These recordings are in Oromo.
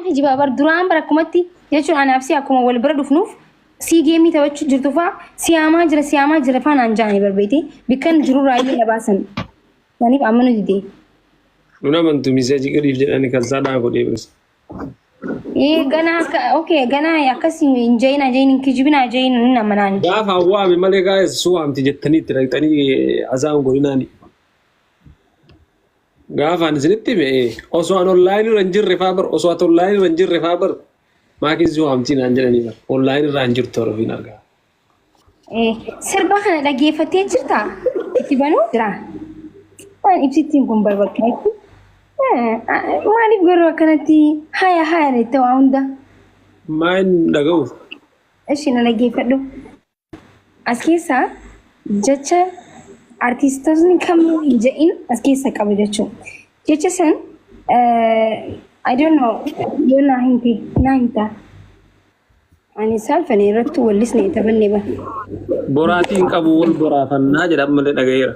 Kijibaa bar duraan bar akkumatti jechuun anaaf si akkuma wal bira dhufnuuf sii geemii taphachuu jirtu faa siyaamaa jira siyaamaa jira faa naan jaanii barbeete bikkan jiru raayyee na baasan. Saniif amma nu didee. Nun amantu miseeji gadiif jedhani kan isaa naa godhee bas. Ee ganaa akka okay ganaa akkas hin jayina jayin hin kijibinaa jayin hin amanaan. Gaafa waame malee gaa'es su waamti jettanii itti dhaqxanii azaan godhinaani. Gaafa ani isinitti hime osoo an online irra hin jirre faa bar osoo ati online irra hin jirre faa bar maakiin si waamtii naan jedhanii bar online irraa hin jirtu horofiin argaa. Sirba kana dhaggeeffattee jirtaa? Itti banuu jira. Waan ibsittiin kun barbakka. Maaliif garuu akkanatti haya haya jette waa hunda? Maa hin dhaga'u? Ishi na dhaggeeffadhu. As keessaa jecha artistootni kamuu hin jedhin as keessa qaba jechuudha. Jecha san I don't know yoo naa himte naa himtaa. Ani saalfane irratti wallisne taphanne ba. Boraatii hin qabu wal boraafannaa jedha ammallee dhaga'eera.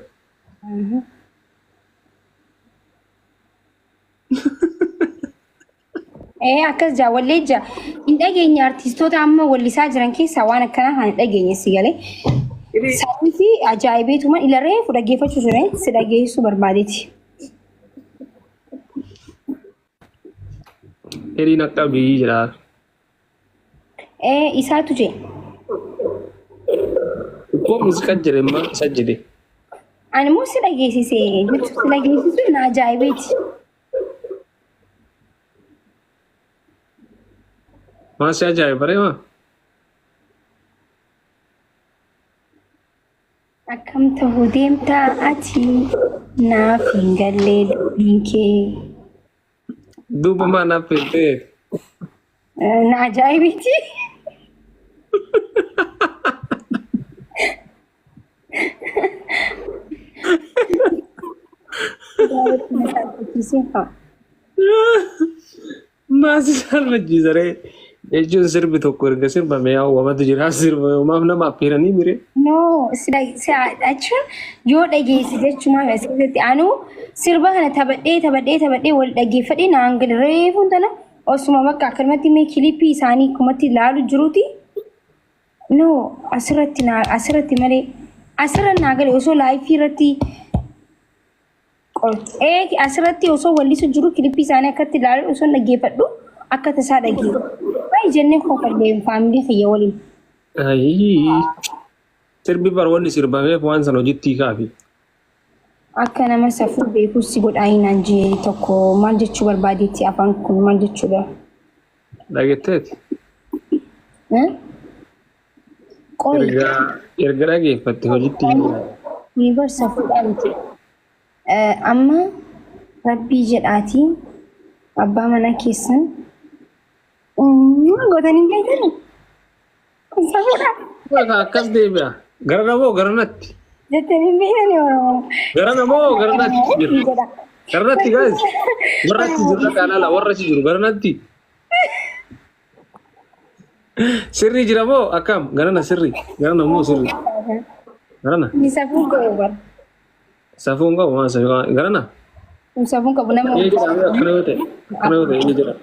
Ee akkas jaa wallee jaa hin dhageenye artistoota amma wallisaa jiran keessaa waan akkanaa kan hin dhageenye si galee. Saanii fi ajaa'ibeetuma ila reefu dhaggeeffachuu ture si dhageessuu barbaadeeti. Hiriin akka biyyi jedha. Ee isaatu jee. Ikkoo muuziqaa jedhe immoo isa jedhe. Ani immoo si dhageessise jechuun si dhageessisuun na ajaa'ibeeti. Maal si ajaa'iba baree maa? Akkam ta'uu deemtaa ati naaf hin gallee dubbiin kee. Duuba maa naaf feetee? Na ajaa'ibeeti. Maal si saalfachiisa ree? Jechuun sirbi tokko erga sirbame yaa wamatu jira sirba maaf nama affeeranii mire? No, si jechuun yoo dhageesse jechumaa as keessatti anuu sirba kana taphadhee taphadhee taphadhee wal dhageeffadhee naan gale reefuun tana osuma bakka akkanumatti mee kilipii isaanii akkumatti ilaalu jiruuti. No, asirratti naa asirratti malee asirra naa gale osoo laayifii irratti Ee asirratti osoo wallisu jiru kilipii isaanii akkatti ilaalu osoo dhaggeeffadhu akka tasaa dhaggeeffadhu. Baay'ee jennee kofallee faamilii kiyya waliin. Ayii. Sirbi bar wanni sirbameef waan sana hojiitti hiikaafi. Akka nama safuu beekus si godhaa hinaan jee tokko maal jechuu barbaadeetti afaan kun maal jechuudha? Dhageetteeti. Eh? Qoyi. Erga erga dhageeffatte hojiitti hiikaa. Ni bar safuudhaa miti. Amma rabbii jedhaatii abbaa manaa keessan gootanii hin beektanii? Kun safuudha. Bakka akkas deebi'a. Gara namoo gara natti. Jettanii hin beektanii Oromoo. Gara namoo gara natti jira. Jedha. Gara natti guys. Warra achi jiru dhaqaa laala warra achi jiru gara natti. Sirrii jira moo akkam? Garana sirrii. Garana moo sirrii. Garana. Inni safuu qabu bara. Safuun qabu maa safuu garana. Kun safuun qabu nama. Ee jedha akkana yoo ta'e akkana yoo ta'e ee jedha.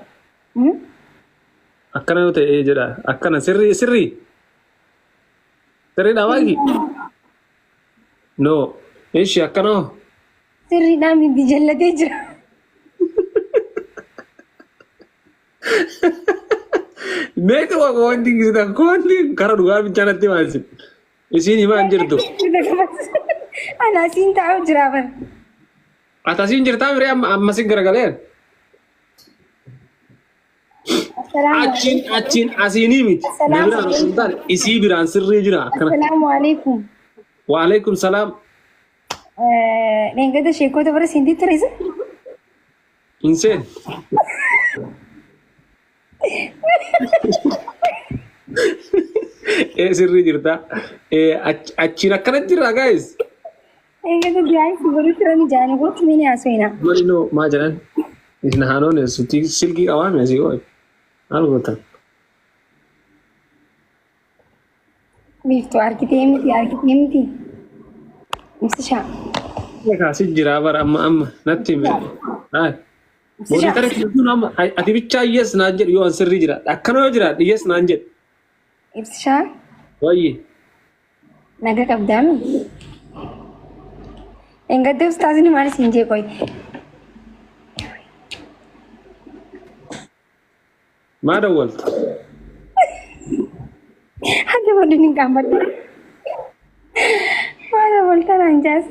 Akkana yoo ta'e ee jedha. Akkana sirrii sirrii. Sirriidha waaqi. No. Ishi akkana hoo. Sirriidhaan miti jallatee jira. Meeqa waaqa wanti gisitan kowanti kara dhugaa bichaa natti himaa isin. Isiin himaa hin jirtu. Ana asiin taa'u jira bara. Ati asiin jirtaa miree amma amma si garagaleen. Achiin achiin asiinii miti. Na biraan osoo hin taane isii biraan sirrii jira akkana. Assalaamu alaikum. Waalaikum salaam. Dheengadda sheekota bara siintii ture isa? Hin seen. Ee sirrii jirta. Ee achiin akkana jirra guys. Dheengadda du'aa si godhu turani jaanii gootu mini haasofina. Malinoo maa jedhan? Isin haanoon silkii qabaame asii ooy. Maal gootan? Biiftuu argitee miti argitee miti. Ibsishaa. Kaasi jira bara amma amma natti hime. Haay. Moderator jechuun amma ati bichaa yes naan jedhu yoo an sirrii jira. Akkana yoo jiraadhe yes naan jedhu. Ibsishaa Wayyi. naga qabdaami. Engadde ustaazni maal isin jee qoy. Maa dawwalta? Haga waliin hin qaanfadhu. Maal dawwalta naan jaas.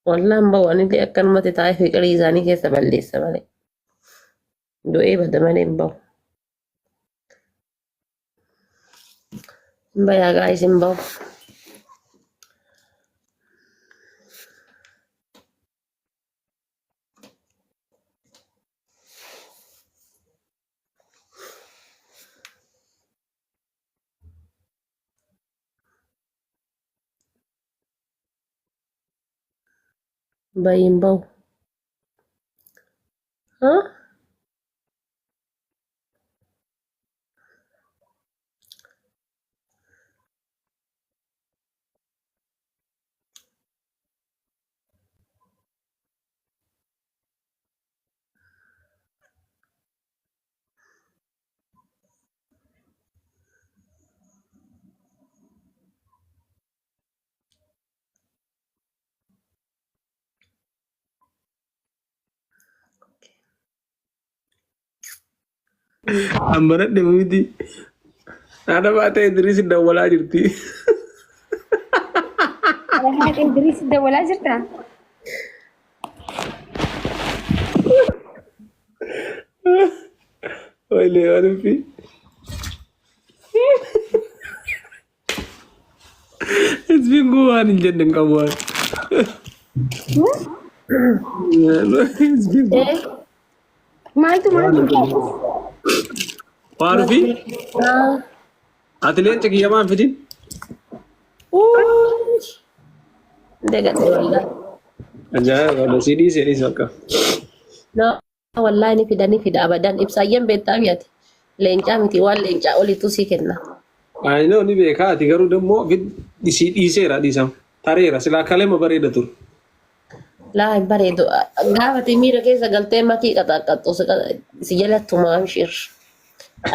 Wallaan bahu anillee akkanumatti taa'ee fiqirii isaanii keessa balleessa malee. Du'ee bada malee hin bahu. Hin bayaa gaa'is hin bahu. Bayi hin bahu. Haa? An baradhe miti. Haadha baatee Idriis dawwalaa jirti. Haadha Idriis dawwalaa jirtaa? Wailee waan fi. Isbiin kun waan hin jenne hin qabu waan. Isbiin kun Eh? Maaltu waan maaltu hin jenne. Waan fi Ah. ati leenca kiyya maan fidin? Uuuy. Dagadhe wallahi. Ajaa'iba si dhiise dhiise akka. No, wallahi ni fida ni fida abadan. Ibsaayyeen beektaa miti. Leencaa miti waan leencaa olitu sii kenna. Ayinoo ni beekaa ati garuu dammoo si dhiiseera dhiisama. Tareera silaa kalema bareeda ture. Laa hin bareedu. Gaafa ati miira keessa galtee makii qaxaqqaxxu si jalattu maamshir.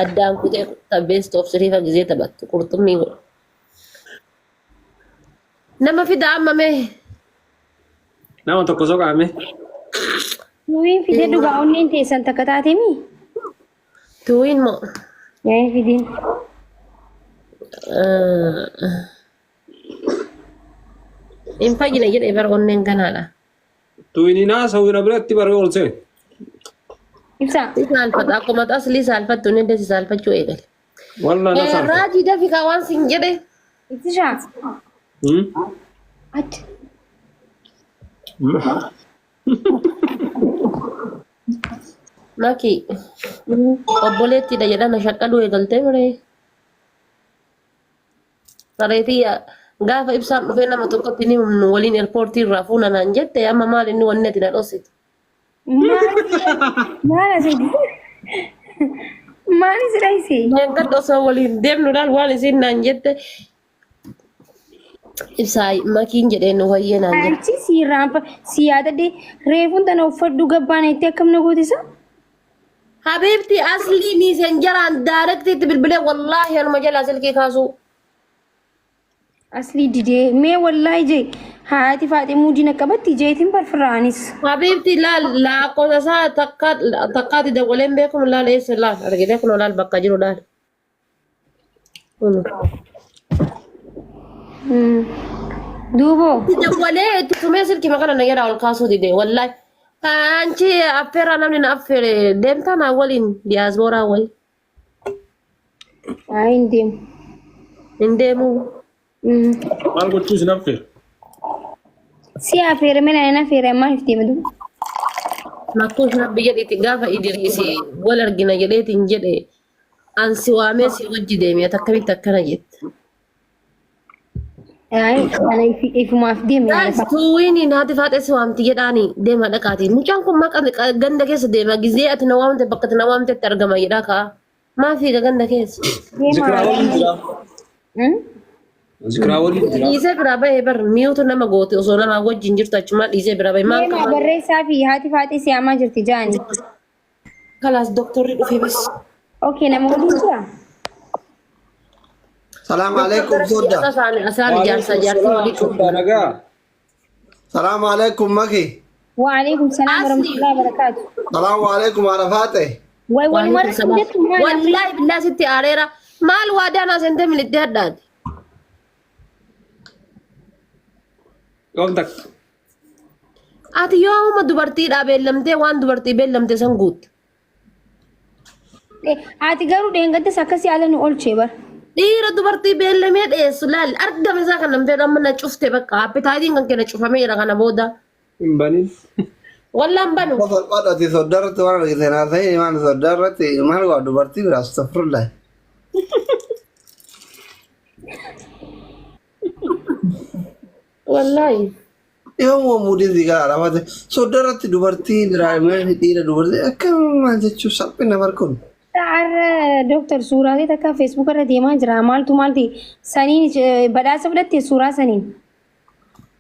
Addaan kutee best of three fa gizee taphattu qurxummii godhu. Nama fida amma mee. Nama tokko soqaame. Tuwiin fidee dhugaa onneen teessan takka taatemi. Tuwiin moo? Yaa fidiin. Hin fayyine jedhee bara onneen ganaadha. Tuwiniin haasa'u na biratti bara ol seene. Ibsaa. Si saalfata akkuma aslii saalfattu inni illee si saalfachuu eegale. Wallaa na saalfata. Raajii dafi kaa waan sin jedhe. Ibsishaa. Achi. Maki obboleettiidha jedhan shaqqaluu eegaltee miree. Sareetii gaafa ibsaan dhufee nama tokkotti ni humnu waliin eerpoortii irraa fuuna naan jette amma maal inni wanni ati na dhossitu. Maal asii? Maal si dhayse? Nyaanqadhu osoo waliin deemnu laal waan isiin naan jette. Ibsaa makiin jedheen nu wayyee naan jedhe. Achi si irraanfa si yaadadhe reefuun tana uffadhu gabbaan itti akkam na gootisa? Habiibti aslii miisenjaraan daarektiitti bilbilee wallaahi anuma jalaa silkii kaasuu. Aslii didee mee wallaahi jee haati faaxee muudii na qabatti jeetiin barfirraanis. Habiibti laal lakkoofsa isaa takka takkaatti dawwaleen beekamu laal eessa laal argitee kun laal bakka jiru laal. Duuboo. Dawwalee itti tumee silkii makana na jalaa ol kaasuu dide wallaahi. Anchi affeerraa namni na affeere deemtaa naa waliin diyaasbooraa wayi. Ayi hin deemu. Hin deemu. Maal gochuu isin affeera? Si affeere mana hin affeere maaliif deema duuba? Makkuun rabbi jedhiiti gaafa Idriisi wal argina jedheetiin jedhe an si waamee si wajji deeme ati akkamitti akkana jette. Ayi kana ifumaaf deeme yaada Guys, tuwiini naati faaxee si waamti jedhaani deema dhaqaati. Mucaan kun maqa ganda keessa deema gizee ati na waamte bakka ati na waamtetti argama jedhaa ka'a. Maa fiiga ganda keessa? Zikiraa waliin jira. Zikiraa waliin jira. Dhiisee biraa bahee bar miyuutu nama goote osoo namaa wajjin jirtu achumaa dhiisee biraa bahee maal Deemaa qaba? barreessaa fi haati faaxee si yaamaa jirti jaani. Kalaas doktorri dhufee bas. Okay nama waliin jira. Salaam alaikum sodda. Asaan asaan ijaarsa ijaarsi walii qabu. Soddaa nagaa. Salaam alaikum maki. Waalaikum salaam Asli. warahmatullahi wabarakatuh. Salaam alaikum arafaate. Way walumarra hin jettu maal Wallaahi billaa sitti aareera. Maal waadaa naa seentee milittee hadhaati. Yoom takka. Ati yoomuma dubartiidhaa beellamtee waan dubartii beellamte san guutta. Ati garuu dheengaddas akkasii haala nu oolchee bara. Dhiira dubartii beellamee dheessu laal argame isaa kan namtee amma na cufte bakka appitaayitiin kan kee na cufameera kana booda. Hin banin. Wallaan banu. Salphaadha ati sodda irratti waan argite naa ta'e maal sodda irratti maal waa dubartii bira astagfirullah. Wallaahi. Yoomuu muudii si gara arafate sodda irratti dubartii biraa maal dhiira dubartii akka maal jechuun salphina barkuun. Har'a dooktar suuraalee takka feesbuuk irra deemaa jira. Maaltu maalti saniin badhaasa fudhatte suuraa saniin.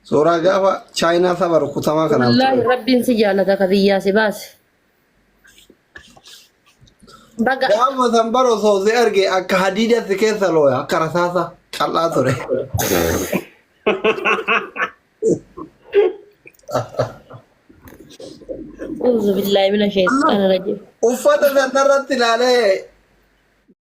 Suuraa gaafa chaayinaa saba rukutamaa kanaaf Wallaahi ture. rabbiin si jaalata ka biyyaa si baase. Baga Gaafa san bara osoo si arge akka hadiida si keessa looya akka rasaasa qal'aa ture. Uuzu billaahi mina sheexaana rajiim. Uffata sana irratti ilaalee